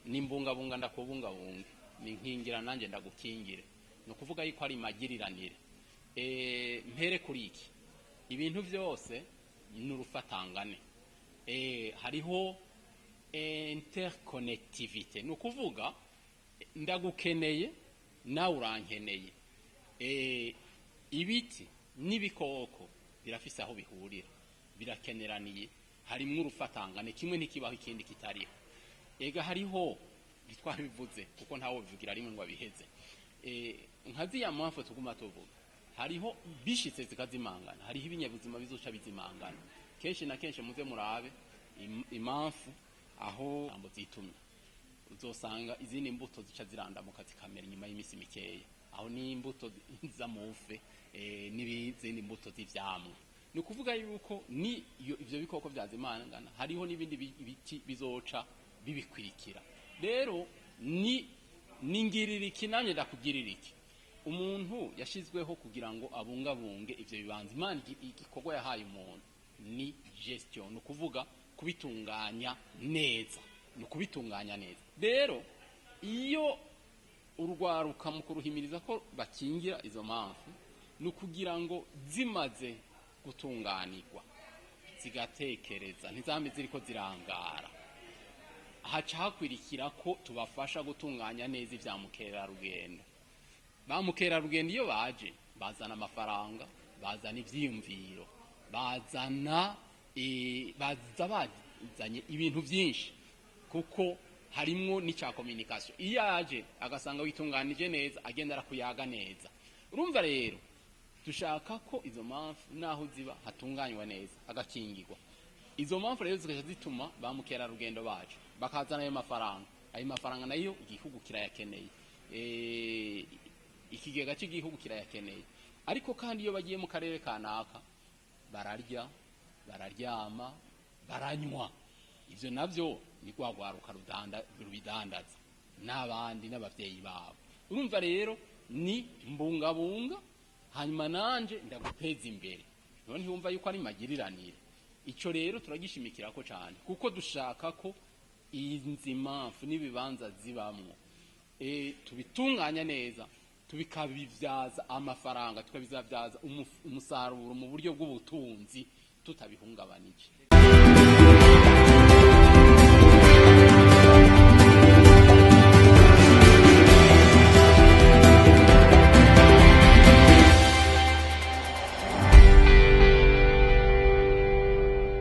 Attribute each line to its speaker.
Speaker 1: Ni mbungabunga ndakubungabunga, ni nkingira nanjye ndagukingire. Ni ukuvuga yuko ari magiriranire. Mpere kuri iki: ibintu byose ni urufatangane. Hariho interconnectivité, ni ukuvuga ndagukeneye nawe urankeneye. Ibiti n'ibikoko birafise aho bihurira, birakeneraniye, harimwo urufatangane, kimwe ntikibaho ikindi kitariho. Ega hariho, ntitwabivuze kuko ntawe bivugira rimwe ngo abiheze. Nka ziriya mpamvu tuguma tuvuga, hariho bishitse zikazimangana, hariho ibinyabuzima bizoca bizimangana. Kenshi na kenshi muze murabe impamvu aho ambo zitumye, uzosanga izindi mbuto zica zirandamuka zikamera inyuma y'iminsi mikeya. Aho ni imbuto z'amufe n'izindi mbuto z'ivyamwa. Ni ukuvuga yuko ni iyo ivyo bikoko vyazimangana, hariho n'ibindi biti bizoca bibikwirikira. Rero ni ningirira iki nanjye ndakugirira iki. Umuntu yashizweho kugira ngo abungabunge ivyo bibanza. Imana igikorwa yahaye umuntu ni gestion, ni ukuvuga kubitunganya neza, ni ukubitunganya neza. Rero iyo urwaruka mu kuruhimiriza ko bakingira izo mpamvu, ni ukugira ngo zimaze gutunganirwa zigatekereza, ntizame ziriko zirangara. Haca hakwirikira ko tubafasha gutunganya neza ibya mukerarugendo. Ba mukerarugendo iyo baje bazana amafaranga, bazana ivyiyumviro, bazana baza bazanye ibintu byinshi, kuko harimwo n'icya communication. Iyo aje agasanga witunganije neza, agenda arakuyaga neza. Urumva rero dushaka ko izo mpamvu naho ziba hatunganywa neza, agakingirwa. Izo mpamvu rero zigaca zituma ba mukerarugendo bacu bakazana ayo mafaranga. Ayo mafaranga nayo igihugu kirayakeneye, ikigega cy'igihugu kirayakeneye. Ariko kandi iyo bagiye mu karere kanaka bararya, bararyama, baranywa. Ivyo navyo ni rwa rwaruka rubidandaza n'abandi n'abavyeyi babo. Urumva rero ni mbungabunga, hanyuma nanje ndaguteza imbere. None ntiwumva yuko ari magiriranire? Ico rero turagishimikirako cane, kuko dushaka ko izi mpamvu n'ibibanza zibamwo tubitunganya neza, tubikabibyaza amafaranga, tukabizabyaza umusaruro mu buryo bw'ubutunzi tutabihungabanije.